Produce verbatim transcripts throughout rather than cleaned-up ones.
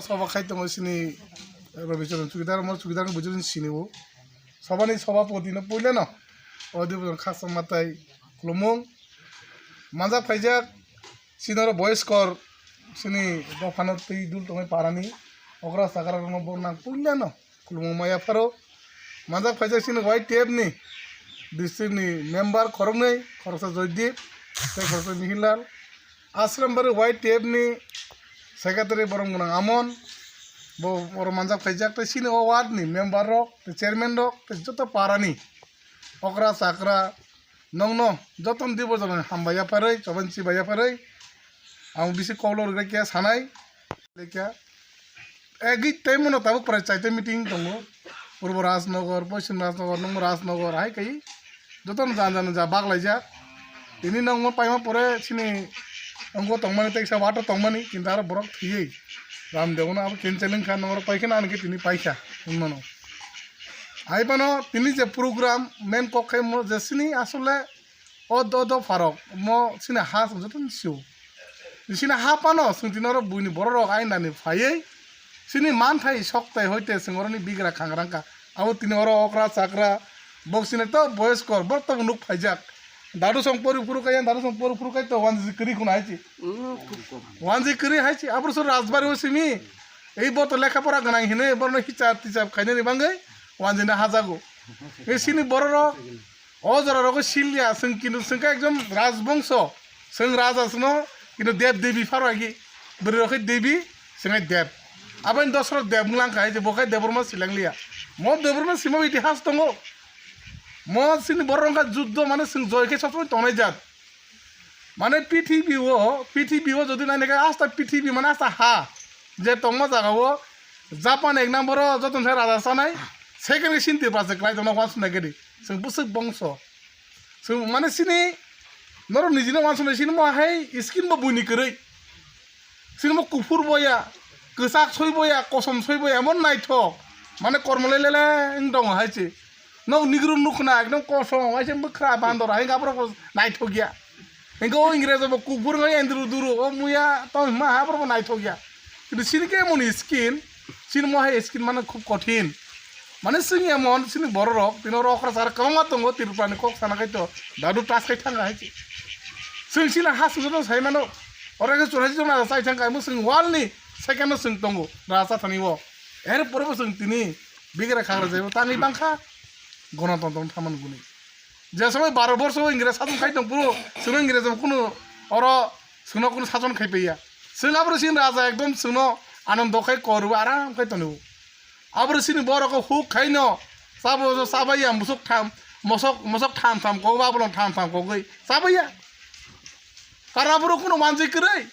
Soba khai tongo sini Rabicharan Chukidar, mo Chukidar ni bujuri sini o. Sobani sobapoti no puila no. O di bujuri khaksa matai khulumung. Manjak phaijak sini oro boys kor sini dophano twi dul tongo parani. Okra sakra rokno bo nang puila no. Khulumung maya pharo. Manjak phaijak sini Y T F ni district ni member khoroknwi, khoroksa Joydeep, tei khoroksa Mihilal. Asrambari Y T F ni secretary borok mwnang Amon, bo, borok manjak phaijak, tei sini o ward ni member rok, tei chairman rok, tei joto para ni okra chakra nokno joto ni dibo joto ni hambai yapharwi, chobai chibai yapharwi ang bisi kok lorwi khe sanai. Lekha. Egi tei mono tabuk prai chaita meeting tongo. Purbo Rajnagar, Poschim Rajnagar, Nungmo Rajnagar, hai kai. Jotono jan jan ja bak laijak. Tini nungmo paima pore sini wngkho tongmani tei kisa water tongmani, kintu aro borok thwiwi Ramdevno abo cancel wngkha, nungro paikha na ani khe tini paikha, hinmano. Hai phano tini je program main kok khe mo je sini asole O do, do pharok, mo sini ha chwng joto ni sio. Sini ha phano chwng tini oro buini borok rok ain dani phaiwi sini manthai sok tai hoi te chwng oro ni bigra khangrang kha. Abo tini oro okra chakra, bok sini to boyos kor, borok to nuk phaijak. Dadu song pori phuru kaya, dadu song pori phuru kai to wanji kwrwi khuna hai chi. Wanji kwrwi hai chi, abro so rajbari o simi. Ei bo to lekha pora gwnang hinwi, borno hichap tichap khainani bangwi wanji na hajago. Ei sini borok rok O jora rogo silya, chwng kintu chwng khe ekjon rajbongso, chwng raja chwngno, kintu deb debi pharo agi, bwrwi rok khe debi, chwng khe deb. Aboni Dosrok deb wng lang kha, hai je bo khe Debbarma silang liya. Mo Debbarma simo itihas tongo. Mo sini borok wngkha juddo, mane chwng joi khe sob somoi tongnai jat. Mane pithibi o, pithibi o jodi naina khe asta pithibi mane asta ha je tongma jaga o Japan ek number o joto sai raja sanai, second khe sini Tiprasa kwlai tongna wansuknai gede. Chwng bwswk bongso. Chwng mane sini norok nijino wansuknai sini mo hai skin bo buini kwrwi. Sini mo kuphur boya, kwchak soi boya, kosom soi boya, emon naithok. Mane kormo lele lele wng tongo hai se. Nok nigru nukna ekdom kosom, waise bwkhra bandor, hai gabro naithok ya. Hingke o Ingrejo bo kubur ngai enduru duru, o muya tong hima ha borok bo naithok ya. Kintu sini khe emoni skin, sini mo hai skin mano khub kothin. Mane sini emon, sini borok rok, tini oro okra sara kwbangma tongo, Tripura ni kok sana khai to, dadu tas khai thang hai. Sini sini ha sujud sai mano, oro khe churaisi jona sai thang khai, mo sini wal ni second no sini tongo, rasa thani o. Er pore bo sini tini bigra khagra jai tangwi bangkha, gonotontro thaman guni. Je somoi baro borso Ingres sason khai tong phuru, chwngno Ingres bo kunu oro chwngno kunu sason khai paiya. Chwng abro sin raja ekdom chwngno anondo khai koru aram khai tonu. Abro sini borok huk khai no sabo jo sabaiya musuk tham mosok mosok tham tham ko ba bolong tham tham ko goi sabaiya. Kara bro kunu manjai kwrwi.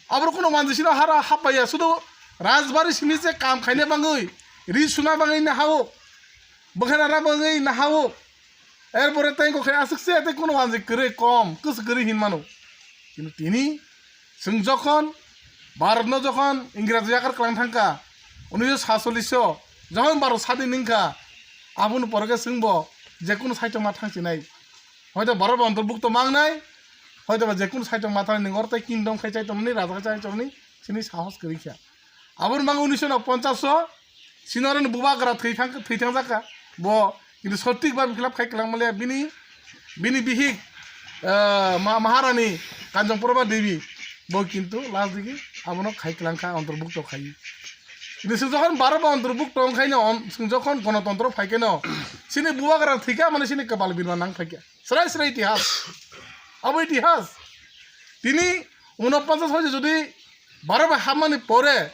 Abro kunu manjai sino hara hapaiya sudo rajbari sini je kam khaina bangwi ri suna bangwi na hao. Bwkha nana bangwi nahao. Erpore tei kok khe aswk se tei kuno manjwi kwrwi kom, kwswk kwrwi hin mano. Kintu tini chwng jokhon Bharatno jokhon Ingrejo yakar kwlang thangkha, unnish satchollish o jokhon Bharat sadin wngkha, aboni pore khe chwngbo je kuno saichoma thangsinai. Hoito Bharat bo ontorbukto mangnai, hoito ba je kuno saichoma thangni oro tei kingdom khai chai tongmani, raja khai chai tongmani, chini sahos kwrwi kha. Aboni bagwi unnish sho ponchash o Sinoroni bubagra thwi thang, thwi thang jakha. Bo kintu sotik ba bikhlap khai kwlang maliya bini, bini bihik, ah, ma-, Maharani Kanchong Prabha Devi. Bo kintu last digi abono khai kwlang kha, ontorbukto khai. Kintu chwng jokhon baro ba ontorbukto wng khaino, on-, chwng jokhon gonotontro phai khaino, sini bubagra thwi kha mane sini kwpal birma nang phai kha. Srai srai itihas. Abo itihas. Tini unoponchas hoite jodi baro bai hapmani pore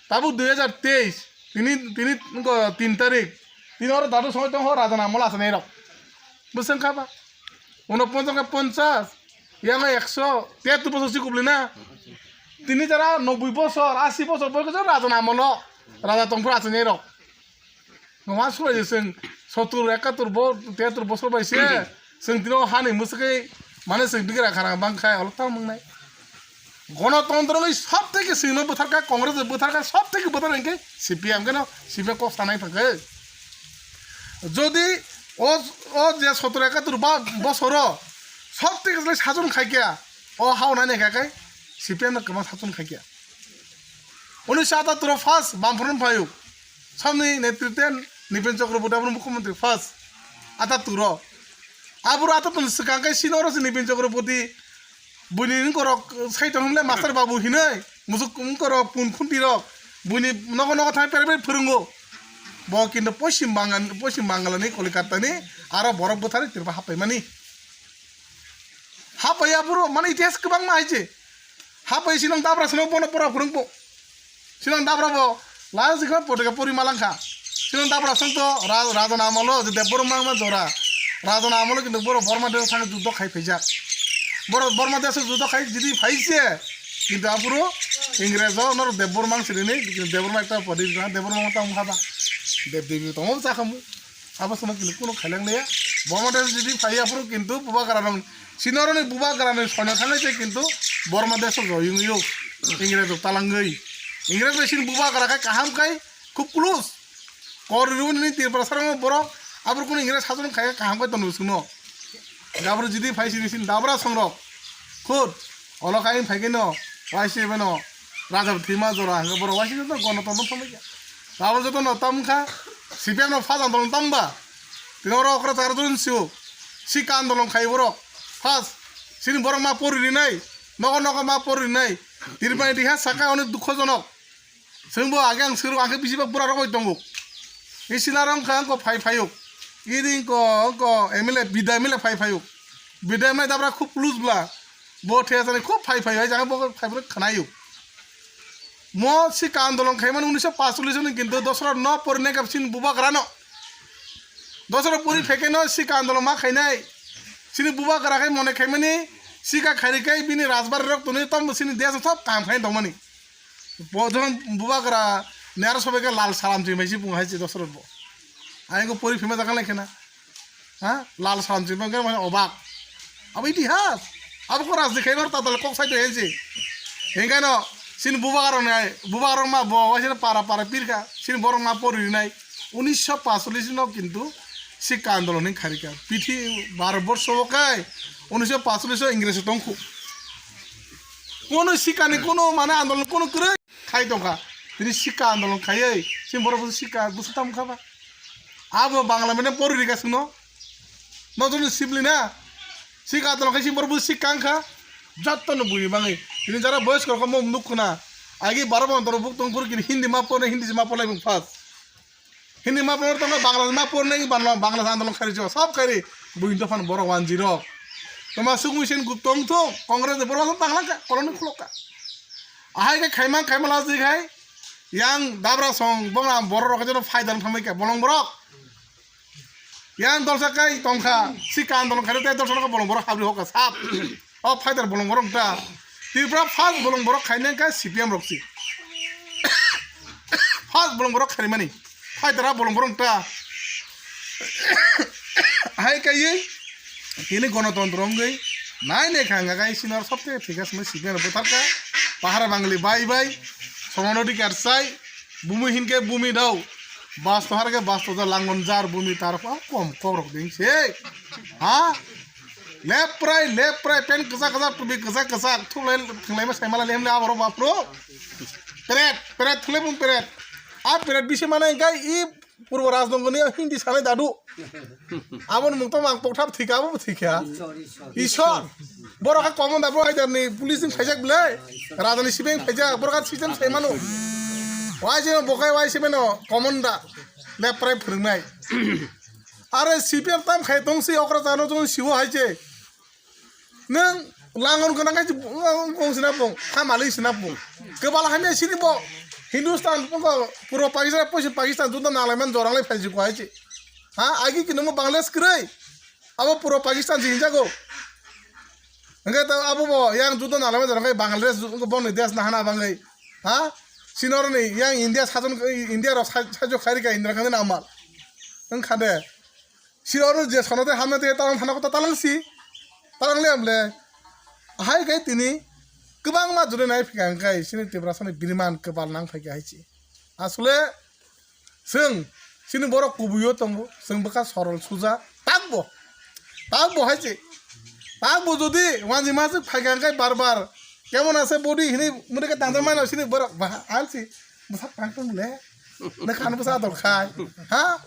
tabuk dui hajar teis, tini, tini wngkha tin tarik. Tini oro dadu songwi tongkha rajani amol achanairok. Bwswk wngkha ba? Unoponchas khe ponchas, yang ekso tiyattor bosor si kubli na. Tini jara nobboi bosor, asi bosor boyos rajani amolo raja tongphuru achanairok. Nokha sulai de chwng sottur, ekattor bo, tiyattor bosor bai se chwng tino hani mwswkwi mane chwng bigra kharang bang khai olo tamo wngnai. Gonotontro ni sob theke chwngno bwtharkha, Congress bwtharkha, sob theke bwthar hinkhe C P M khe no C P M kok sanai thangkhe. Jodi o, o je sottur ekattor ba bosoro sob theke chwlai sason khaikha, o hao nani khakai C P M no kwbang sason khaikha. Unisho ataturo first Bamfront phaio. Samni netrite Nipen Chakraborty abro mukhyamantri first. Ataturo. Abro ataturo swkang khe sino oro se Nipen Chakraborty. Buini wngkorok sai tong hwnle master babu hinoi. Musuk wngkorok pun khunti rok. Buini nogo nogo thang pere pere phwrwngo. Bo kintu Poschim Bangal, Poschim Bangalni Kolkatani aro borok bwthari tirba happaimani. Hapaiya boro mane itihas kwbangma hai se. Hapai sinong dabra sinong bono pora phwrwngbo. Sinong dabra bo last dikha poteka pori malangkha. Sinong dabra song to ra-, Rajan amolo je Debbarma ma jora. Rajan amolo kintu boro Borma desh thang juddo khai phaijak. Boro Borma desh juddo khai jidi phaise. Kintu aboro Ingrejo nor Debbarma sirini, Debbarma ekta podi na Debbarma tamo khaba. Dev Devi tamo chakhamu. Abo sono kintu kuno khailang leya. Borma desh jodi phai aphuru kintu bubagra rong sinoroni bubagra ni soino thangwi se kintu Borma desh o joyung yo. Ingrejo talangwi. Ingrejo sini bubagra khai kaham khai khub close. Kor runi Tripura sarong borok aphuru kuno Ingrejo sajon khai kaham khai tono suno. Dabra jodi phai sini sin dabra songrok. Khud olo khai phai keno waise beno. Raja thima jora hwnkhe borok waise joto gonotontro thangwi kha. Abo joto no tam kha, C P M no first andolon tamba. Tini oro okra chakra joto sio. Sika andolon khai borok. First, sini borok ma pori rinai. Nogo nogo ma pori rinai. Tirmai diha saka onek dukhojonok. Chwngbo age ang swrwk, ang khe bisi bak bura rok bai tongo. Isi narong kha ang ko phai phayuk. Iri ko, ko M L A, bida M L A phai phayuk. Bida M L A dabra khub plus bla. Bo thesani khub phai phai, hai jaga bo phai phai khnayu. Mo sika andolon khaimani unisho pachulis ni kintu dosra no porine gap sin bubagra no. Dosra pori pheke no sika andolon ma khainai. Sini bubagra khai mone khaimani sika khari khai bini rajbari rok tuni tom sini desh thop kam khai dongmani. Bo jong bubagra nero sobe ke lal salam chimai si bung hai si dosra bo. Ai ko pori phima jaga lai khena. Ha? Lal salam chimai ke mane obak. Abo itihas. Abo ko rajni khaibar tatal kok sai to hensi. Hengkano sin bubagrok nai, bubagrok ma bo waisina para para pirka. Sin borok ma pori nai. Unisho pachulis no kintu sika andolon ni kharika. Pithi Bharat borsho o kai unisho pachulis o Ingrejo tongkhu. Kono sikani kono mane andolon kono kwrwi khai tongkha. Tini sika andolon khaiwi sin borok sika busu tam khaba. Abo Bangla mene pori rika sino. Nojorni sibli na. Sika tolong khai si borbo si kangkha. Jotto no bui mangai. Tini jara boyos kor komo nuk khuna. Agi baro bon toro buk tong pur kini Hindi ma porne Hindi ma porne bung pas. Hindi ma por tong Bangla ma porne Bangla Bangla andolon khari jo. Sab khari bui to fan boro one zero. Toma sugui sen gup tong thong Congress de boro tang langka koloni khulokka. Ahai ke khaimang khaimang last khai. Yang dabra song bong boro rok jono phai dang thamai ka bolong borok. Yang dolsa kai tongkha, si kan dolong khairok tei dolsa no bolong borok habri hokha sap. O fighter bolong borok ta. Tripura first bolong borok khainai kha C P M rok si. First bolong borok khaimani. Fighter a bolong borok ta. Hai kai tini gonotontro wngwi nai nai kha hwnka khe sinor sobse thik asmai C P M rok bwtharkha. Pahara Bangli bai bai. Somonodikar sai. Bumi hinke bumi dau. Basto harke basto da langon jar bumi tar kom kok rok ding se. Ha? Leprai leprai pen kasa kasa tubi kasa kasa thulai thulai ma sai mala lemle aboro bapro. Peret peret thulai bum peret. A peret bisi mana engkai i purbo rajnongoni Hindi sanai dadu. Aboni mung tong ang pokthap thika abo thika. Isor, isor. Isor. Borok ha komon da bro haidar ni police ni khaijak bile. Raja ni sibeng khaijak borok ha system sai mano. Wai se bokai wai se beno komon da. Leprai phwrwngnai. Are C P M tam khai tong si okra jano jong siwo hai je. Nwng langon gwnang khe bong sina bong, hamali sina bong. Kwbala hamya sini bo Hindustan, bongkho puro Pakistan, poisi Pakistan juda nalaiman jorang lai phaiji ko hai se. Ha, agi kini mo Bangladesh kwrwi. Abo puro Pakistan si hinjago. Hwnkhe ta abo bo yang juda nalaiman jorang khai Bangladesh ju-, bongni desh nahana bangwi. Ha? Sinorni yang India sajon, India rok sa-, sajok khairika Indira Gandhi ni amal. Wngkha de. Sirok je sono tei hamya tei talang thana kota talang si. Talang le amle. Hai kai tini kwbangma jure nai phika hwnkhe sini Tiprasani biriman kwbal nang phaikha hai si. Asole chwng sini borok kubuio tongo, chwng bwkha sorol suja takbo. Takbo hai si. Takbo jodi wanjima se phaikha hwnkhe bar bar Kemon ase body hini mure ke tangdar mano sini borok ba alsi bwsa tang tong le. Na khan bwsa dor khai. Ha?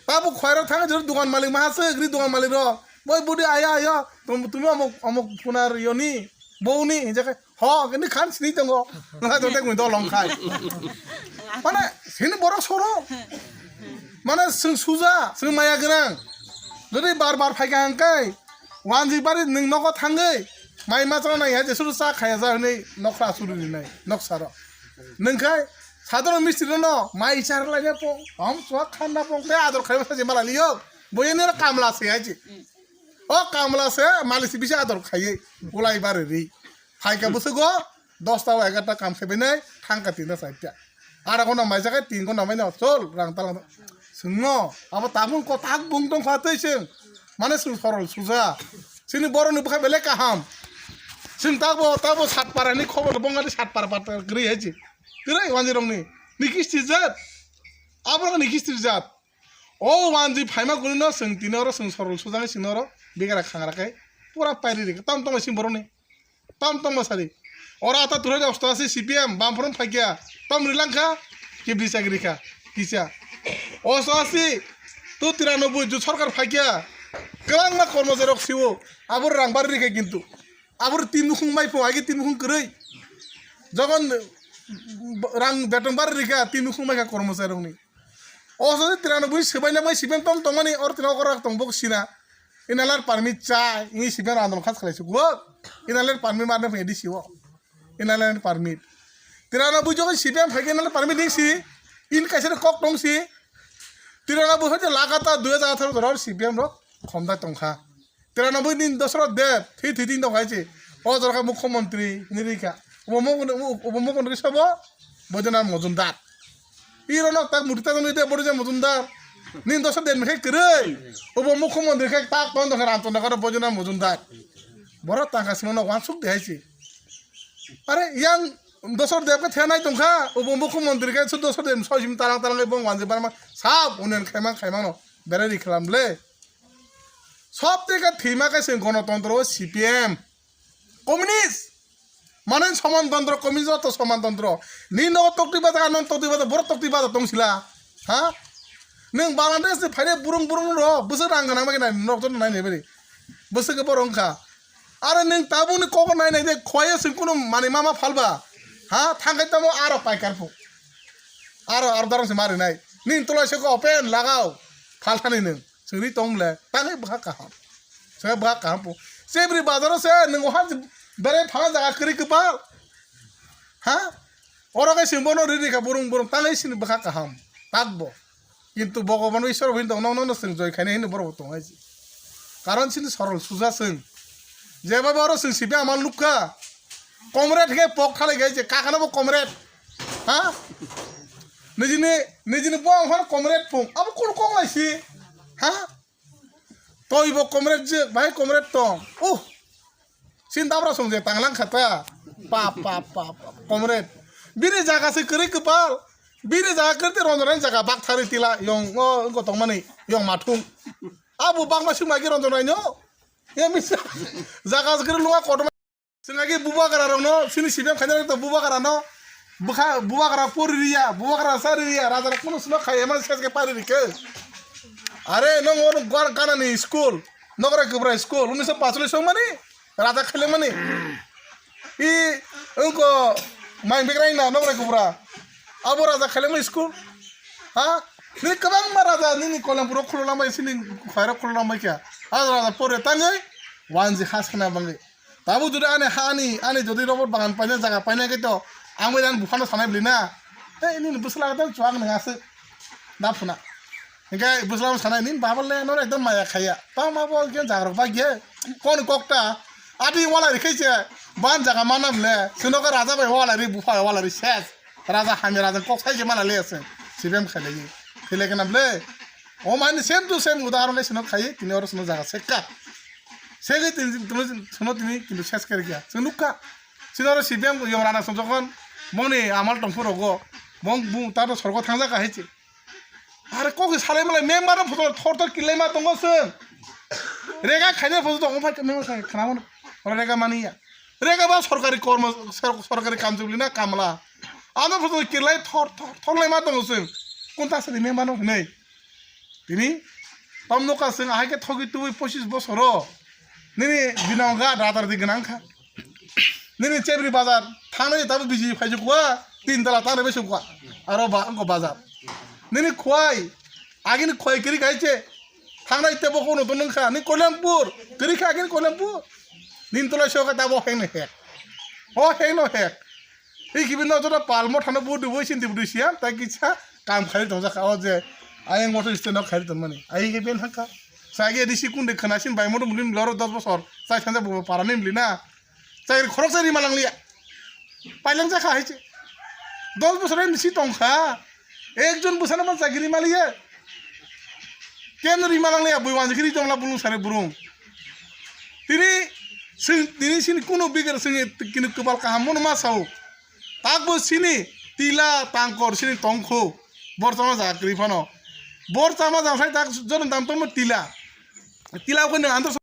Tabo khwairok thang jor dukan malik ma ase gri dukan malik ro. Boi body aya aya. Tum tumi amok amok punar yoni. Boni hinja khai. Ho, kini khan sini tongo. Ngai to tek mui dolong khai. Mane sini borok soro. Mane sung suja, sung maya gwnang. Jodi bar bar phai kha hangkai. Wanji bari nwng nogo thangwi mai ma chana nai ha jesuru cha khaya ja hwnwi nokra suri rinai noksaro. Nwngkhai sadoro mistri no mai char lai ya pong, hom chwa khanna pong te ador khai sa je mala liyo. Boyeni ro kamla se aji. O kamla se mali si bisa ador khaiwi ulai bare ri. Phaika bwswgo dosta o egarta kam khaibainai thangka tinta charta. Ara gona maijak hai tin gona maino chol rang talang. Swngo abo tabung ko tak bung tong kha tei seng. Mane sung sorol suja. Sini boroni bwkha belai kaham. Sing tabo tabo satpara ni khobor bongani satpara patra gri hai ji. Gri wanji rongni. Nikis tijat. Abo nikis tijat. O wanji phaima guni no sing tini oro sing sorol sujang sing oro bigara khangra kai. Pura pairi ri tam tam sing boroni. Tam tam sari. Ora ata turai osto asi C P M bam from phaikia. Tam rilangkha. Kibri chagri kha. Kisa. Osto asi. Tu tiranobui ju sorkar phaikia. Kwbangma kormochari rok siwo. Abor rang bari rikha kintu. Abor tin nukhung mai phung agi tin nukhung kwrwi. Jogon rang beton bari rikha tin nukhung mai kha kormochari rokni. O sadi tiranobui swbaina bai siben tong tongmani or tira okor rak tong bok sina. Inalar permit cha, ini siben random khas khalai sugo. Inalar permit marne phai disi o. Inalar permit. Tiranobui jogon siben phai inalar permit ding si. In kaisa kok tong si. Tiranobui hote lagata dui hajar atharo doror siben rok khomda tongkha. Tiranobui ni Dosrot Deb, thi thi ding dong hai se. O jorkha mukhyamantri ni rikha. Ubo mukhyamantri sabo Baidyanath Mojumdar. Iro nok tak murti tak nui de Baidyanath Mojumdar. Ni Dosrot Deb mekhe kwrwi. Ubo mukhyamantri khe tak ton dong Ramchandra Baidyanath Mojumdar. Borok tangka simo nok wansuk de hai se. Are yang Dosrot Deb khe thenai tongkha. Ubo mukhyamantri khe su Dosrot Deb soi sim talang talang bong wanji barma sab unen khaimang khaimang no berai ri khlam le. Sob theke thwima khe chwng gonotontro o C P M. Communist. Mane somantontro, communist joto somantontro. Ni nogo tokti baja, ano tokti baja, borok tokti baja tong sila. Ha? Nwng Bangladesh ni phaide burung burung ro, bwswk rang gwnang bai nai, norok joto nai nai bari. Bwswk khe borok wngkha. Are nwng tabukni kok nai nai de, khoye chwng kunu mani mama phalba. Ha? Thangkai tamo aro paikar phu. Aro, aro darang se mari nai. Ning tolai se ko open lagao. Phalthani nwng. Chwngri tong le, tangwi bwkha kaham. Chwngwi bwkha kaham po. Chebri bazaro se nwng oha berai phala jaga kwrwi kwbal. Ha? Oro khe chwng bono ri rikha burung burung tangwi sini bwkha kaham. Takbo. Kintu Bhagwan Ishwar bo hini tong, nokno no chwng joi khainai hini borok bo tong hai se. Karon sini sorol suja chwng. Jeba oro chwng sibe amal nukha. Comrade khe pok khalai gai je, kakano bo comrade. Ha? Nijini, nijini bo ang phano comrade phung. Abo kunu kok lai si. Ha? Toi bo comrade je, bai comrade tong. Uh. Sin dabra song je tanglang khata. Pa, pa, pa, pa. Comrade. Bini jaga se kwrwi kwpal. Bini jaga kwrwi te ronjorani jaga bak thari tila. Yong, o, wngko tongmani. Yong mathung. Abo bakma sing magi ronjorani no. Ya misa. Jaga se kwrwi lunga kotor. Chwng agi bubagra rokno, chini sibem khaina rok bubagra no, bwkha bubagra pori riya, bubagra sari riya, raja rok kunu sino khai ema ses ke pari rikhe. Are nong ono gar gana ni school, nokra kubra school, unisho pacholi song mani, raja khele mani. I, ungko, mai bekrai na nokra kubra. Abo raja khele mani school. Ha? Ni kwbangma raja nini kolem puro khulula mai sini khairo khulula mai kya. Abo raja pore tangwi, wanji has khana bangwi. Tabuk jodi ani ha ani, ani jodi robot bagan paina jaga paina khe to ang bai ani buphano sanai bwlwi na. Tei nini bwsla ta chuak nang aswk. Da phuna. Hinkhe bwsla sanai nini baba le no ekdom maya khaya. Tamo bo khe jaga rok bai khe. Kon kokta. Ati wala rikhe se ban jaga mana bwle. Sino ka raja bai wala ri bupha wala ri ses. Raja hamya raja kok sai khe mana le aswk. Sibem khailai. Khile khe na bwle. O mani same to same udaharon le sino khai. Tini oro sino jaga sekka. Segwi tini, tini, sono tini kintu ses khe rikya. Chwng nukha. Chini oro C P M yong rana song jokhon moni amal tongphuru rogo. Mong bu tato sorgo thangjakha hai se. Are kok salai malai member no photo thor thor kilai ma tongo chwng. Rega khaina photo tongo phai member khai khana mano. Oro rega mani ya. Rega ba sorkari kormo, sor-, sorkari kamchwlwi na kamla. Ano photo kirlai thor, thor, thorlai ma tongo chwng. Kunta sadi member no hinwi. Tini tom nokha chwng ahai khe thogwi tubui pochis bosoro. Nini binong ga radar di gwnang kha. Nini chebri bazar thangnai tabo biji phai jukwa, tin tala tangnai bai sukwa. Aro ba, angko bazar. Nini khwai, agini khwai kiri kai che. Thangnai tebo kono to nung kha, ni Kolyampur. Kiri kha agini Kolyampur. Nin tolai soka tabo heng no hek. O heng no hek. Ei kibi no joto pal mo thano bu du bu sin di bu du siam, tai kisa kam khai tong jakha o je. Ayang motor stand no khai tong mani. Ai ke ben hakha. Sagi di si kunde khana sin bai motor mulim loro dos bosor. Sai thanja bu para nim lina. Chakri khoroksa rima langliya. Pailang jakha hai se. Dos bosor ni si tongkha. Ekjon bwsano ma chakri maliya. Ken rima langliya bui wanjikri tongla bulung sare burung. Tini sing, tini sini kuno bigar sini kini kwbal kaham mono ma sao. Takbo sini tila tangkor sini tongkho. Borchama jakri phano. Borchama jangsai tak jono dam tongmo tila. Tila ko ni anto